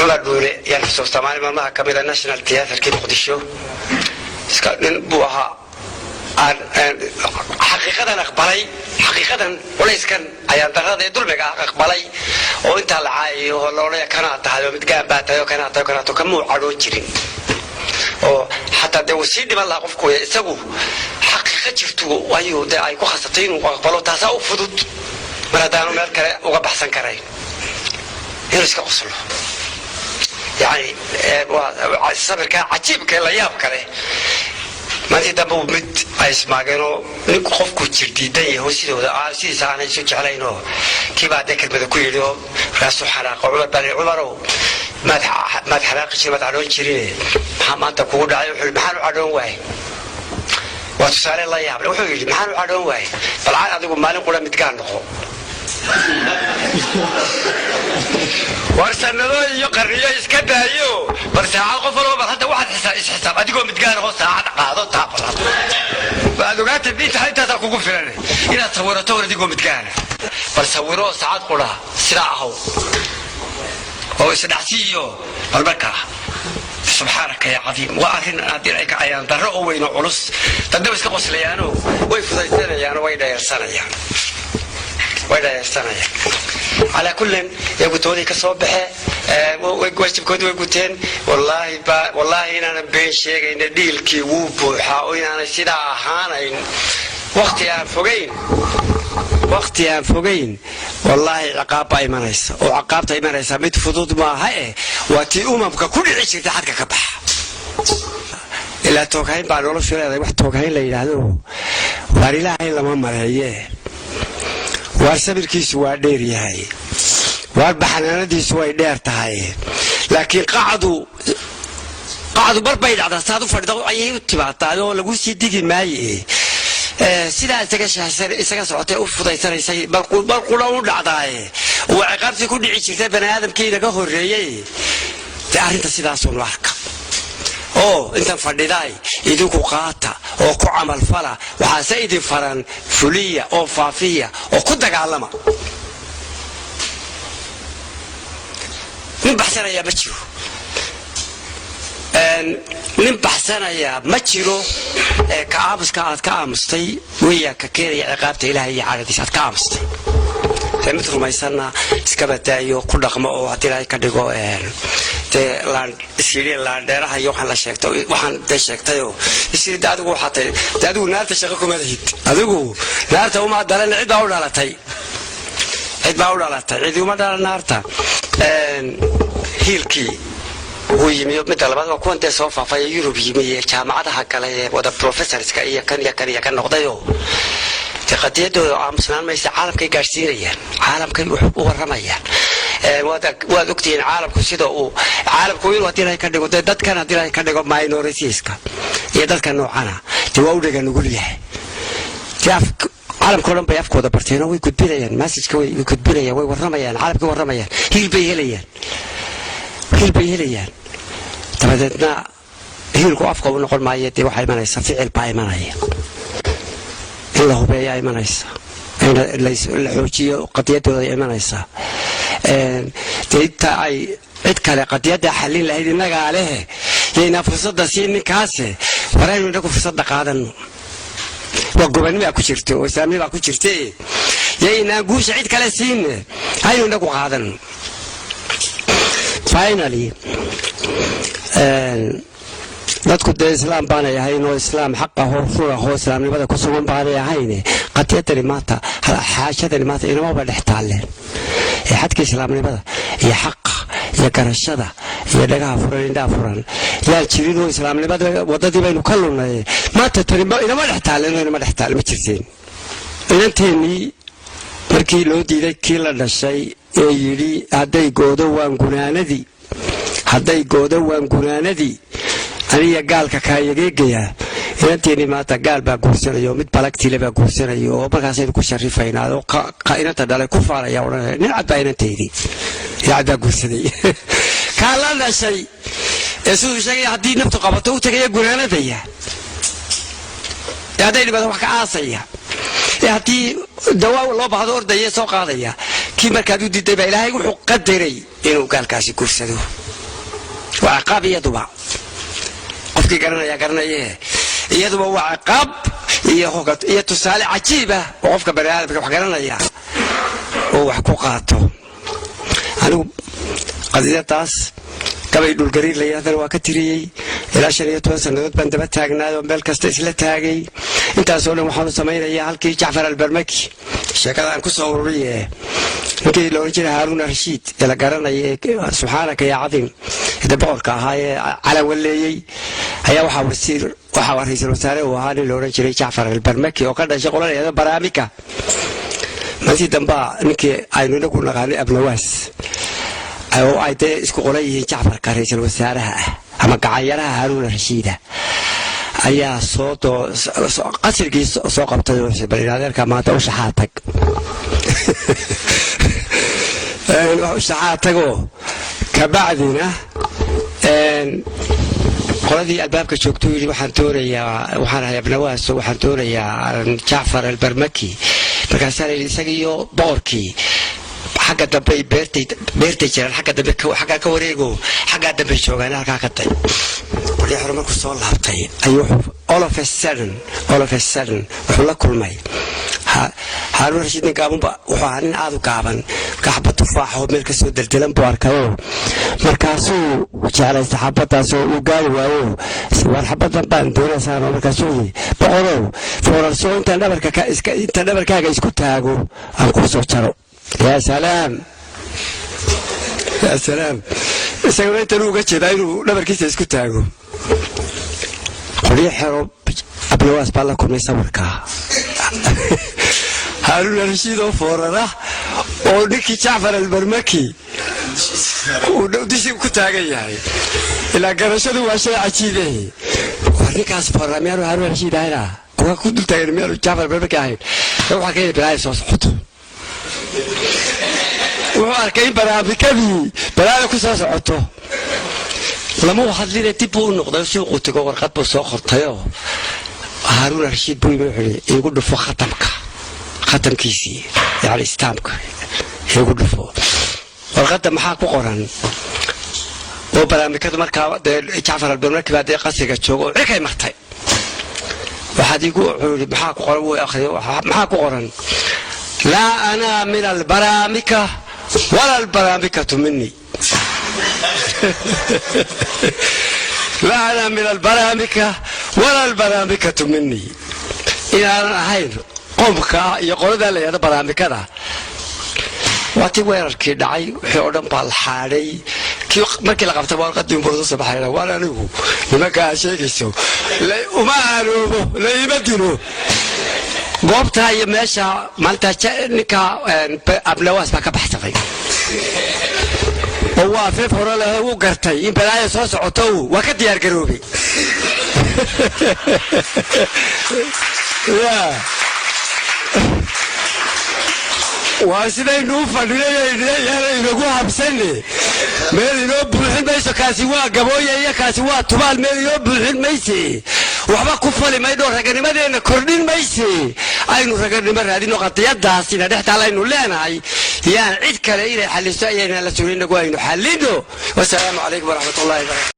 Cumar Dhuule yaan xusuustaa, maalin maalmaha ka mida National Theatrkii Muqdisho. Iska nin buu ahaa aan xaqiiqadan aqbalay, xaqiiqadan culayskan ayaan darrada ee dulmiga ah aqbalay, oo intaa la caayayo oo loolaya kanaa tahay oo midgaan baa tahay oo kanaa tahay oo kanaa tahay, kamuu cadhoon jirin, oo xataa dee uu sii dhiman lahaa qofku. Isagu xaqiiqa jirtu ayuu dee ay ku khasabtay inuu aqbalo. Taasaa u fudud mar haddaanu meel kale uga baxsan karayn inuu iska qoslo. Yani waa sabirkaa cajiibka la yaab kale. Maalintii dambe mid ay ismaageenoo ninku qofku jir diidan yaho, sidooda sidiisa aanay isu jeclaynoo, kiibaa dee kelmada ku yidhi oo markaasuu xanaaqo. Cumar baa "Cumarow, maad xanaaqi jirin, maad cadhoon jirine, maxaa maanta kugu dhacay?" Wuxuu yidhi, "Maxaan u cadhoon waayey?" Waa tusaale la yaable. Wuxuu yidhi, "Maxaan u cadhoon waayey? Balcaan adigu maalin qura midgaan noqo. War sanado iyo qarniyo iska daayo, bal saacad qof walba, bal hadda waxaad isxisaab adigoo midgaan oo saacad qaado taabal. Waad ogaatay inta intaasaa kugu filan inaad sawirato. War adigoo midgaana bal sawiro, saacad qura sidaa ahaw oo isdhacsiiyo bal markaa. Subxaanaka ya cadiim, waa arrin haddii ay kacayaan darro oo weyn oo culus. Dadna way iska qoslayaanoo way fudaysanayaanoo way dhayarsanayaan, way dhayarsanayaan. Calaa kullin, iyagu toodii ka soo baxe, waajibkoodii way guteen. Wallaahi ba, wallaahi inaanan been sheegayna. Dhiilkii wuu buuxaa oo inaanay sidaa ahaanayn waqti aan fogayn, waqti aan fogayn, wallaahi ciqaab baa imanaysa, oo ciqaabta imanaysa mid fudud maaha eh, waa tii umamka ku dhici jirta xadka ka baxa. Ilaa tooghayn baa noloshu leedahay, wax tooghayn la yidhaahdo. Waar Ilaahay lama maleeye, waar sabirkiisu waa dheer yahay, waar baxnaanadiisu way dheer tahay, laakiin qacdu qacdu mar bay dhacdaa. Saad u fadhida ayay u timaadaa oo lagu sii digi maaye. Sidaa isaga socotay u fudaysanaysay mar qura u dhacdaaye, waa ciqaabtii ku dhici jirtay bani aadamkii naga horreeyey. Dee arrinta sidaasuunu arka oo intan fadhidaay idinku qaata oo ku camalfala. Waxaase idin faran fuliya oo faafiya oo ku dagaalama. Nin baxsanayaa ma jiro, nin baxsanayaa ma jiro. Ka aamuska aad ka aamustay weyaa ka keenaya ciqaabta Ilaahay iyo cadhadiisa aad ka aamustay. Dee mid rumaysanna iska badaayo, ku dhaqmo, oo haddii Ilaahay ka dhigo dee laan isyidhi laandheeraha iyo waxaan la sheegto, waxaan dee sheegtayoo isyidhi de adigu waxaa tahay, dee adigu naarta shaqo kuma lihid, adigu naarta uma dhalan, cid baa u dhalatay, cid baa u dhalatay, cidi uma dhalan naarta. Hiilkii wuu yimi. Midda labaad waa kuwan dee soo faafay ee Yurub yimi ee jaamacadaha kale ee wada professorska iyo kan iyo kan iyo kan noqdayoo dee qadiyadooda aamusnaan maysa. Caalamkay gaadhsiinayaan, caalamkay u warramayaan. Waad ogtihiin caalamku sida uu caalamku inuu haddii Ilahay ka dhigo dee dadkan haddii Ilahay ka dhigo minoritieska iyo dadka noocana dee waa u dhega nugul yahay. Dee af caalamka o dhan bay afkooda barteen oo way gudbinayaan messageka, way gudbinayaan, way warramayaan, caalamkay warramayaan. Hiil bay helayaan, hiil bay helayaan. Dabadeedna hiilku afka u noqon maayo, dee waxaa imanaysa ficil baa imanaya, in la hubeeyaa imanaysa, in la xoojiyo qadiyadooda imanaysa. Dee inta ay cid kale qadiyadda xallin lahayd, innagaa leh, yaynaa fursadda siin ninkaase. Waraynu inagu fursadda qaadano. Waa gobanimaa ku jirto oo islaamnimaa ku jirte. Yaynaan guusha cid kale siinne, haynu inagu qaadano. Finally, dadku dee islaam baanay ahayn oo islaam xaq ahoo run ahoo islaamnimada ku sugan baanay ahayn. Qadiyadani maanta, xaashadani maanta inamaba dhex taalleen ee xadka islaamnimada iyo xaqa iyo garashada iyo dhagaha furan, indhaha furan yaan jirinoo islaamnimada waddadii baynu ka lunnay. Maanta tani inama dhex taalleen oo inama dhex taalle ma jirteen. Inanteennii markii loo diiday kii la dhashay ee yidhi, "Hadday goodo waan gunaanadii, hadday goodo waan gunaanadii, aniga gaalka kaayageegayaa." Inanteennii maanta gaal baa guursanaya oo mid balagtiile baa guursanaya, oo markaasaynu ku sharifaynaa oo inanta dhalay ku faanaya, odhanaya, "Nin cad baa inanteydii, nin cad baa guursaday." Kaa la dhashay ee siduu sheegaya haddii naftu qabato u tegaya gunaanadaya, ee hadday dhibaato wax ka aasaya, ee haddii dawaa loo baahdo ordaya soo qaadaya, kii markaad u diiday baa Ilaahay wuxuu qadaray inuu gaalkaasi guursado. Waa ciqaab iyaduba, qofkii garanaya garanaye. Iyaduba waa ciqaab iyo tusaale cajiib ah oo qofka bani aadamka wax garanaya oo wax ku qaato. Anigu qadiyadaas gabay Dhulgariir la yidhahdana waa ka tiriyey. Ilaa 15 sannadood baan daba taagnaay oo meel kasta isla taagay. Intaasoo dhan waxaanu samaynayaa halkii Jacfar Albarmaki sheekada aan ku soo ururiye. Ninkii la odhan jiray Haaruun Rashiid ee la garanaya, ee subxaanaka yaa cadiim, de boqorka ahaa ee calanwaleeyey, ayaa waxaa wasiir, waxaa ra-iisul wasaare uu ahaa nin la odhan jiray Jacfar Albarmaki oo ka dhashay qola la yidhahdo Baraamika. Maalintii dambaa ninkii aynu inagu naqaanay Abnawaas, oo ay dee isku qolan yihiin Jacfarka ra-iisul wasaaraha ah ama gacanyaraha Haaruun Rashiida, ayaa soo qasrigii soo qabtay. Bal adeerka maanta u shaxaa tag, u shaxaa tagoo. Kabacdina qoladii albaabka joogtuu yidhi, "Waxaan doonayaa, waxaan ahay Abnawaaso, waxaan doonayaa Jacfar Albarmaki." Markaasaa la yidhi, isagiiyo boqorkii xagga dambe beertay jiraan, xagga dambe, xaggaa ka wareego, xaggaa dambe joogaan, halkaa ka day. Qolyo hore markuu soo laabtay ayuu all of a sudden wuxuu la kulmay Haaruun Rashiid. Nin gaabanba wuxuu ahaa, nin aad u gaaban. Marka xabad tufaaxoo meel kasoo deldelan buu arkayoo, markaasuu jeclaysta xabadaasoo uu gaari waayo. "Waar, xabadan baan doonaysaanoo." Markaasuu yidhi, "Boqorow, foorarso, intaan dhabarka intaan dhabarkaaga isku taago aan kuu soo jaro." Yaa salaam, yaa salaam! Isaguna intan uga jeedaa inuu dhabarkiisa isku taago. Qolyo xero Abnawaas baa la kulmay sawirka Haaruun Rashiid oo foorara oo ninkii Jacfar Albarmaki uu dushii ku taagan yahay. Ilaa garashadu waa shay cajiibe. War, ninkaas foorara miyaanu Haaruun Rashiid ahayna? Waa ku dul taagan, miyaanu Jacfar Albarmaki ahayn? Waxaa ka balaaya soo socoto. Wuxuu arkay in baraamikadii balaaya ku soo socoto. Lamuu hadline, dib buu u noqday, suuquu tego, warqad buu soo qortayoo Haaruun Rashiid buu yimi. Wuxuu yidhi, "Iigu dhufo khatamka, khatamkiisii, yacni istaamka iigu dhufo warqadda." Maxaa ku qoran? Oo baraamikadu markaa dee Jacfar Albarmaki baa dee qasriga jooga oo cirkay martay. Waxaad iigu, wuxuu yidhi, "Maxaa ku qoran?" Wuu akhriyo. Maxaa ku qoran? "Laa ana min albaraamika wala albaraamikatu mini. Laa ana min albaraamika wala albaraamikatu mini." Inaanan ahayn qoomka iyo qoladaa la yidhahdo baraamikada. Waa tii weerarkii dhacay, wixii oo dhan baa la xaadhay. Kii markii la qabtay warqadii unbuu soo baxayna: "Waan anigu nimanka aad sheegayso uma aanoobo, la ima dilo." Goobtaa iyo meesha maalintaa ninka Abnawaas baa ka baxsaday oo waa afeef hore leh. U gartay in balaaya soo socoto, waa ka diyaar garoobay. Ya waa sidaynu u fadhinay, inagu habsane, meel inoo buuxin mayso. Kaasi waa gabooya iyo kaasi waa tubaal, meel inoo buuxin mayse, waxba ku fali maydho, raganimadeenna kordhin mayse. Aynu raganimo raadino. Qadiyadaasina dhex taal aynu leenahay yaan cid kale inay xalliso ayaynaan la sugin, inagu aynu xallino. Wasalaamu calaykum waraxmat ullahi barakatu.